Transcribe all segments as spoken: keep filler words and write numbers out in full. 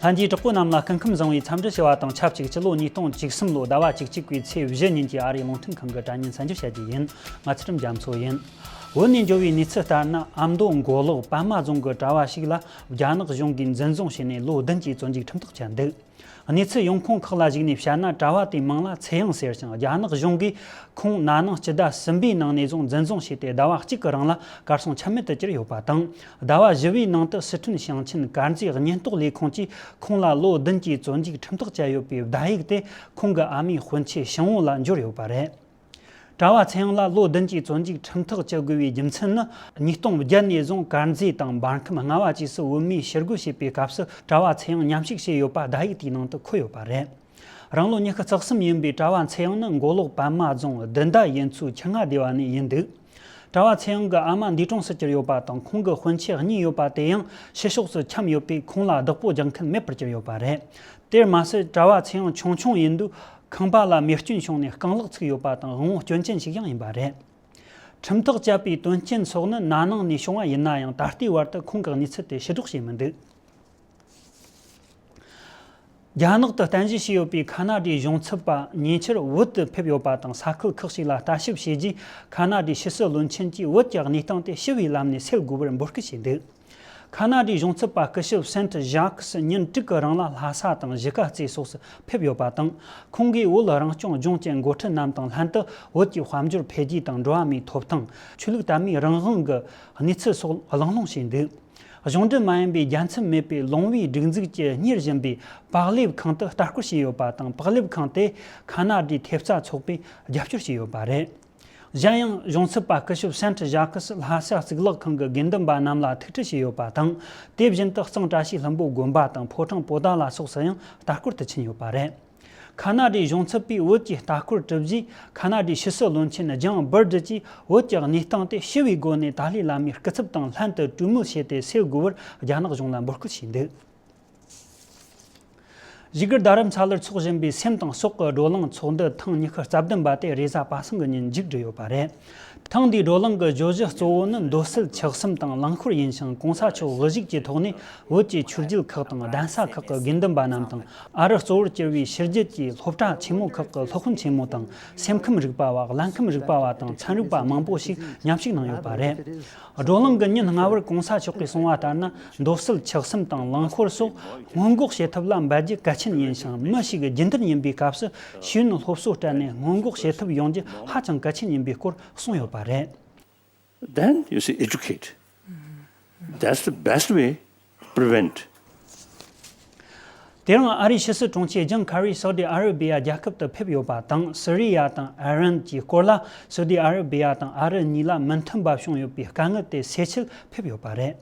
ལྷན་རྒྱས་དྲག་པོ་རྣམས་ལ་སྐུ་ཁམས་བཟང་བའི་འཚམས་འདྲི་ཞུ་བ་དང་ཆབས་ཅིག་སྤྱི་ལོ་ཉིས་སྟོང་བཅུ་གསུམ་ལོའི་ཟླ་བ་བཅུ་གཅིག་པའི་ཚེས་བཞི་ཉིན་གྱི་ཨ་རིའི་རླུང་འཕྲིན་ཁང་གི་དྲ་བརྙན་གསར་འགྱུར་བཤད་རྒྱུ་ཡིན། ང་ཚུལ་ཁྲིམས་རྒྱ་མཚོ་ཡིན། བོད་ནས་འབྱོར་བའི་གནས་ཚུལ་ལྟར་ན། ཨ་མདོ་མགོ་ལོག་པདྨ་རྫོང་གི་གྲྭ་བ་ཞིག་ལ་རྒྱ་ནག་གཞུང་གིས་འཛིན་བཟུང་བྱས་ནས་ལོ་བདུན་གྱི་བཙོན་འཇུག་ཁྲིམས་ཐག་བཅད་འདུག་གནས་ཚུལ་ཡོང་ཁུངས་ཁག་ལ་གཞིགས་ནས་བཤད་ན། གྲྭ་བ་དེའི་མིང་ལ་ཚེ་དབྱངས་ཟེར་ཞིང་། རྒྱ་ནག་གཞུང་གིས་ཁོང་ན་ནིང་སྤྱི་ཟླ་གསུམ་པའི་ནང་ནས་བཟུང་འཛིན་བཟུང་བྱས་ཏེ། ཟླ་བ་གཅིག་གི་རིང་ལ་གར་སོང་ཆ་མེད་དུ་གྱུར་ཡོད་པ་དང་། ཟླ་བ་བཞི་པའི་ནང་དུ་སི་ཁྲོན་ཞིང་ཆེན་དཀར་མཛེས་ཉེན་རྟོག་ལས་ཁུངས་ཀྱིས་ཁོང་ལ་ལོ་བདུན་གྱི་བཙོན་འཇུག་ཁྲིམས་ཐག་བཅད་ཡོད་པའི་བརྡ་ཡིག་དེ་ཁོང་གི་ཨ་མའི་དཔོན་ཆེན་ཞང་བོ་ལ་འབྱོར་ཡོད་པ་རེད། གྲྭ་བ་ཚེ་དབྱངས་ལ་ལོ་བདུན་གྱི་བཙོན་འཇུག་ཁྲིམས་ཐག་བཅད་དགོས་པའི་རྒྱུ་མཚན་ནི། ཉིས་སྟོང་བརྒྱད་ནས་བཟུང་དཀར་མཛེས་དང་འབར་ཁམས་རྔ་བ་བཅས་སུ་བོད་མིའི་ཞི་རྒོལ་བྱེད་པའི་སྐབས་སུ་གྲྭ་བ་ཚེ་དབྱངས་མཉམ་ཞུགས་བྱས་ཡོད་པ་བརྡ་ཡིག་དེའི་ནང་དུ་འཁོད་ཡོད་པ་རེད། རང་ལོ་ཉི་ཤུ་རྩ་གསུམ་ཡིན་པའི་གྲྭ་བ་ཚེ་དབྱངས་ནི་མགོ་ལོག་པདྨ་རྫོང་བདུན་ཟླ་ཡུལ་ཚོའི་ཆུ་རྔ་སྡེ་བ་ནས་ཡིན་འདུག་གྲྭ་བ་ཚེ་དབྱངས་ཀྱི་ཨ་མ་འདས་གྲོངས་སུ་གྱུར་ཡོད་པ་དང་། ཁོང་གི་དཔོན་ཆེན་གཉིས་ཡོད་པ་དེ་ཡང་ཕྱི་ཕྱོགས་སུ་འཁྱམས་ཡོད་པས། ཁོང་ལ་བདག་པོ་རྒྱག་མཁན་མེད་པར་གྱུར་ཡོད་པ་རེད། དེར་མ་ཟད། གྲྭ་བ་ཚེ་དབྱངས་ཆུང་ཆུང་ཡིན་དུས་ཁང་པ་ལ་མེ་སྐྱོན་བྱུང་ནས་རྐང་ལག་ཚུགས་ཡོད་པ་དང་། དབང་བོ་སྐྱོན་ཅན་ཞིག་ཡང་ཡིན་པ་རེད། ཁྲིམས་ཐག་བཅད་པའི་དོན་རྐྱེན་སོགས་ནི་ན་ནིང་ནས་བྱུང་བ་ཡིན་ན་ཡང་། ད་ལྟའི་བར་དུ་ཁོང་གི་གནས་ཚུལ་དེ་ཕྱིར་སྒྲོག་བྱས་མི་འདུག་རྒྱ་ནག་ཏུ་རྟེན་གཞི་བྱས་ཡོད་པའི་ཁ་ན་ཌའི་གཞུང་ཚབ་པ་ཉེ་ཆར་བོད་དུ་ཕེབས་ཡོད་པ་དང་། ས་ཁུལ་ཁག་ཅིག་ལ་ལྟ་ཞིབ་བྱས་རྗེས། ཁ་ན་ཌའི་ཕྱི་སྲིད་བློན་ཆེན་གྱིས་བོད་ཀྱི་གནས་སྟངས་དེ་ཞི་བའི་ལམ་ནས་སེལ་དགོས་པར་འབོད་སྐུལ་བྱས་འདུག་ཁ་ན་ཌའི་གཞུང་ཚབ་པ་སྐུ་ཞབས་སེན་ཊི་ཇཱག་སི་ཉིན་དྲུག་གི་རིང་ལ་ལྷ་ས་དང་གཞིས་ཀ་རྩེ་སོགས་སུ་ཕེབས་ཡོད་པ་དང་། ཁོང་གིས་བོད་རང་སྐྱོང་ལྗོངས་ཀྱི་འགོ་ཁྲིད་རྣམས་དང་ལྷན་དུ། བོད་ཀྱི་དཔལ་འབྱོར་འཕེལ་རྒྱས་དང་། འགྲོ་བ་མིའི་ཐོབ་ཐང་། ཆོས་ལུགས་དད་མོས་རང་དབང་གི་གནས་ཚུལ་སོགས་གླེང་སློང་བྱས་འདུག་གཞུང་འབྲེལ་མ་ཡིན་པའི་རྒྱལ་མཚམས་མེད་པའི་ལུང་པའི་སྒྲིག་འཛུགས་ཀྱིས་གཉེར་བཞིན་པའི་པག་ལེབ་ཁང་དུ་ལྟ་སྐོར་བྱས་ཡོད་པ་དང་། པག་ལེབ་ཁང་དེ་ཁ་ན་ཌའི་ཐེབས་རྩ་ཚོགས་པས་རྒྱབ་སྐྱོར་བྱས་ཡོད་པ་རེད། གཞན་ཡང་། གཞུང་ཚབ་པ་སྐུ་ཞབས་སེན་ཊི་ཇཱག་སི་ལྷ་ས་གཙུག་ལག་ཁང་གི་དགེ་འདུན་པ་རྣམས་ལ་ཐུགས་ཁྲིད་བྱས་ཡོད་པ་དང་། དེ་བཞིན་དུ་གཙང་བཀྲ་ཤིས་ལྷུན་པོ་དགོན་པ་དང་ཕོ་བྲང་པོ་ཏཱ་ལ་སོགས་སུ་ཡང་ལྟ་སྐོར་དུ་ཕྱིན་ཡོད་པ་རེད། ཁ་ན་ཌའི་གཞུང་ཚབ་པས་བོད་ཀྱི་ལྟ་སྐོར་གྲུབ་རྗེས། ཁ་ན་ཌའི་ཕྱི་སྲིད་བློན་ཆེན་ལྗང་སྦུར་ཌི་གྱིས་བོད་ཀྱི་གནས་སྟངས་དེ་ཞི་བའི་སྒོ་ནས་ཏཱ་ལའི་བླ་མའི་སྐུ་ཚབ་དང་ལྷན་དུ་གྲོས་མོལ་བྱས་ཏེ་སེལ་དགོས་པར་རྒྱ་ནག་གཞུང་ལ་འབོད་སྐུལ་བྱས་འདུག་བཞུགས་སྒར་རྡ་རམ་ས་ལར་འཚོགས་བཞིན་པའི་སེམས་དང་སྲོག་གི་བགྲོ་གླེང་ཚོགས་འདུ་ཐེངས་ཉི་ཤུ་རྩ་བདུན་པ་དེ་རེས་གཟའ་པ་སངས་ཀྱི་ཉིན་མཇུག་བསྒྲིལ་ཡོད་པ་རེད། ཐེངས་འདིའི་བགྲོ་གླེང་གི་བརྗོད་གཞི་གཙོ་བོ་ནི་འདོད་སྲེད་ཆགས་སེམས་དང་རླངས་འཁོར་ཡིན་ཞིང་། གོང་ས་མཆོག་དབུ་བཞུགས་ཀྱི་ཐོག་ནས་བོད་ཀྱི་ཆོས་བརྒྱུད་ཁག་དང་གདན་ས་ཁག་གི་དགེ་འདུན་པ་རྣམས་དང་། ཨ་རི་གཙོ་བོར་གྱུར་བའི་ཕྱི་རྒྱལ་གྱི་སློབ་གྲྭ་ཆེན་མོ་ཁག་གི་སློབ་དཔོན་ཆེན་མོ་དང་། སེམས་ཁམས་རིག་པ་བ། རླན་ཁམས་རིག་པ་བ་དང་ཚན་རིག་པ་མང་པོ་ཞིག་མཉམ་ཞུགས་གནང་ཡོད་པ་རེད། བགྲོ་གླེང་གི་ཉིན་སྔ་བར་གོང་ས་མཆོག་གིས་གསུངས་པ་ལྟར་ན། འདོད་སྲེད་ཆགས་སེམས་དང་རླངས་འཁོར་སོགས་སྔོན་འགོག་བྱེད་ཐབས་ལ་འབད་རྒྱུ་གལ་ཆེན་ཡིན་ཞིང་། མི་ཞིག་རྒྱུན་ལྡན་ཡིན་པའི་སྐབས་སུ་ཤེས་ཡོན་སློབ་གསོ་སྤྲད་ནས་སྔོན་འགོག་བྱེད་ཐབས་ཡོང་རྒྱུ་ཧ་ཅང་གལ་ཆེན་ཡིན་པའི་སྐོར་གསུངས་ཡོད་པ་རེད། Then you see, educate. That's the best way. Prevent. དེ་རིང་ཨ་རིའི་ཕྱི་སྲིད་དྲུང་ཆེ་ཇོན་ཁ་རི་སའུ་ཏི་ཨ་ར་བི་ཡ་རྒྱལ་ཁབ་ཏུ་ཕེབས་ཡོད་པ་དང་། སི་རི་ཡ་དང་ཨི་རན་གྱི་སྐོར་ལ་སའུ་ཏི་ཨ་ར་བི་ཡ་དང་ཨ་རི་གཉིས་ལ་མི་མཐུན་པ་བྱུང་ཡོད་པའི་དཀའ་ངལ་དེ་སེལ་ཆེད་ཕེབས་ཡོད་པ་རེད།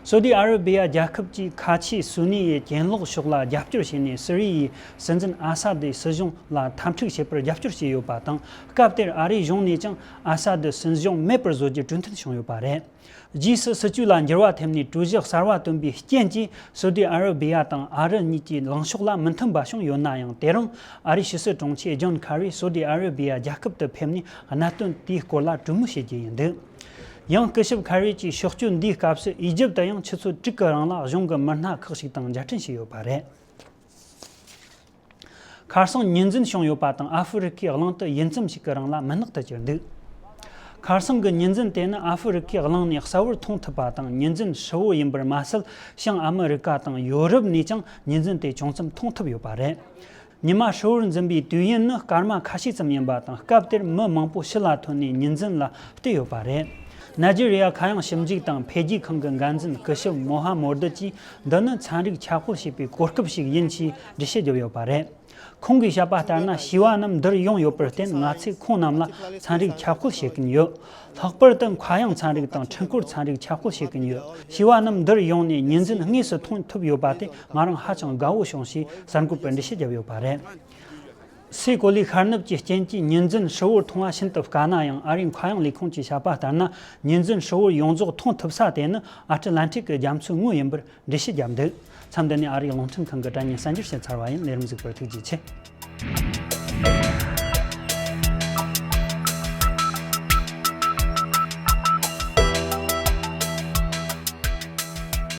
སའུ་ཏི་ཨ་ར་བི་ཡ་རྒྱལ་ཁབ་ཀྱིས་ཁ་ཆེའི་སུ་ནི་ཡི་གྱེན་ལོག་ཕྱོགས་ལ་རྒྱབ་སྐྱོར་བྱས་ནས། སི་རི་ཡའི་སྲིད་འཛིན་ཨ་ས་དི་སྲིད་གཞུང་ལ་འཐབ་འཁྲུག་བྱེད་པར་རྒྱབ་སྐྱོར་བྱས་ཡོད་པ་དང་། སྐབས་དེར་ཨ་རིའི་གཞུང་ནས་ཀྱང་ཨ་ས་དི་སྲིད་གཞུང་མེད་པར་བཟོ་རྒྱུར་གྲོས་མཐུན་བྱུང་ཡོད་པ་རེད། རྗེས་སུ་སྲིད་ཇུས་ལ་འགྱུར་བ་ཐེབས་ནས་གྲོས་གཞི་གསར་བ་བཏོན་པའི་རྐྱེན་གྱིས། སའུ་ཏི་ཨ་ར་བི་ཡ་དང་ཨ་རི་གཉིས་ཀྱི་ལངས་ཕྱོགས་ལ་མི་མཐུན་པ་བྱུང་ཡོད་ན་ཡང་། དེ་རིང་ཨ་རིའི་ཕྱི་སྲིད་དྲུང་ཆེ་ཇོན་ཁ་རི་སའུ་ཏི་ཨ་ར་བི་ཡ་རྒྱལ་ཁབ་ཏུ་ཕེབས་ནས་གནད་དོན་དེའི་སྐོར་ལ་གྲོས་མོལ་བྱེད་རྒྱུ་ཡིན་འདུག་ཡང་སྐུ་ཞབས་ཁ་རི་གྱིས་ཕྱོགས་སྐྱོད་འདིའི་སྐབས་སུ། ཨི་ཇིབ་ཏུ་ཡང་ཆུ་ཚོད་དྲུག་གི་རིང་ལ་གཞུང་གི་མི་སྣ་ཁག་ཅིག་དང་མཇལ་འཕྲད་བྱས་ཡོད་པ་རེད། ཁ་སང་ཉེས་འཛིན་བྱུང་ཡོད་པ་དང་། ཨ་ཧྥེ་རི་ཁའི་གླིང་དུ་ཡུད་ཙམ་ཞིག་གི་རིང་ལ་མུན་ནག་ཏུ་གྱུར་འདུག་ཁ་སང་གི་ཉེས་འཛིན་དེ་ནི་ཨ་ཧྥེ་རི་ཁའི་གླིང་ནས་གསལ་བོར་མཐོང་ཐུབ་པ་དང་། ཉེས་འཛིན་ཧྲིལ་བོ་ཡིན་པར་མ་ཟད། བྱང་ཨ་མི་རི་ཀ་དང་ཡོ་རོབ་ནས་ཀྱང་ཉེས་འཛིན་དེ་ཅུང་ཙམ་མཐོང་ཐུབ་ཡོད་པ་རེད། ཉི་མ་ཧྲིལ་བོར་འཛིན་པའི་དུས་ཡུན་ནི་སྐར་མ་ཁ་ཤས་ཙམ་ཡིན་པ་དང་། སྐབས་དེར་མི་མང་པོ་ཕྱི་ལ་ཐོན་ནས་ཉེས་འཛིན་ལ་བལྟས་ཡོད་པ་རེད། ནཱི་ཇི་རི་ཡ་ཁ་གཡང་ཞིབ་འཇུག་དང་འཕེལ་རྒྱས་ཁང་གི་འགན་འཛིན་སྐུ་ཞབས་མོ་ཧ་མོ་རྡི་གྱིས། འདི་ནི་ཚན་རིག་ཁྱབ་སྤེལ་བྱེད་པའི་གོ་སྐབས་ཤིག་ཡིན་ཞེས་འགྲེལ་བཤད་བརྒྱབ་ཡོད་པ་རེད། ཁོང་གིས་བཤད་པ་ལྟར་ན། བྱིས་པ་རྣམས་འདིར་ཡོང་ཡོད་པར་བརྟེན། ང་ཚོས་ཁོང་རྣམས་ལ་ཚན་རིག་ཁྱབ་སྤེལ་བྱེད་ཀྱིན་ཡོད། ལྷག་པར་དུ་མཁའ་དབྱིངས་ཚན་རིག་དང་འཕྲུལ་འཁོར་ཚན་རིག་ཁྱབ་སྤེལ་བྱེད་ཀྱིན་ཡོད། བྱིས་པ་རྣམས་འདིར་ཡོང་ནས་ཉེས་འཛིན་དངོས་སུ་མཐོང་ཐུབ་ཡོད་པ་དེ་ང་རང་ཧ་ཅང་དགའ་བོ་བྱུང་ཞེས་གསར་འགོད་པར་འགྲེལ་བཤད་བརྒྱབ་ཡོད་པ་རེད། སའི་གོ་ལའི་ཤར་ནུབ་ཀྱི་རྐྱེན་གྱིས་ཉེས་འཛིན་ཧྲིལ་བོར་མཐོང་བ་ཤིན་ཏུ་དཀའ་ན་ཡང་། ཨ་རིའི་མཁའ་དབྱིངས་ལས་ཁུངས་ཀྱིས་བཤད་པ་ལྟར་ན། ཉེས་འཛིན་ཧྲིལ་བོར་ཡོངས་རྫོགས་མཐོང་ཐུབ་ས་དེ་ནི་ཨ་ཏི་ལན་ཏིག་གི་རྒྱ་མཚོའི་ངོས་ཡིན་པར་འགྲེལ་བཤད་བརྒྱབ་འདུག་མཚམས་འདི་ནས་ཨ་རིའི་རླུང་འཕྲིན་ཁང་གི་དྲ་བརྙན་གསར་འགྱུར་བཤད་ཚར་བ་ཡིན། ལས་རིམ་གཟིགས་པར་ཐུགས་རྗེ་ཆེ།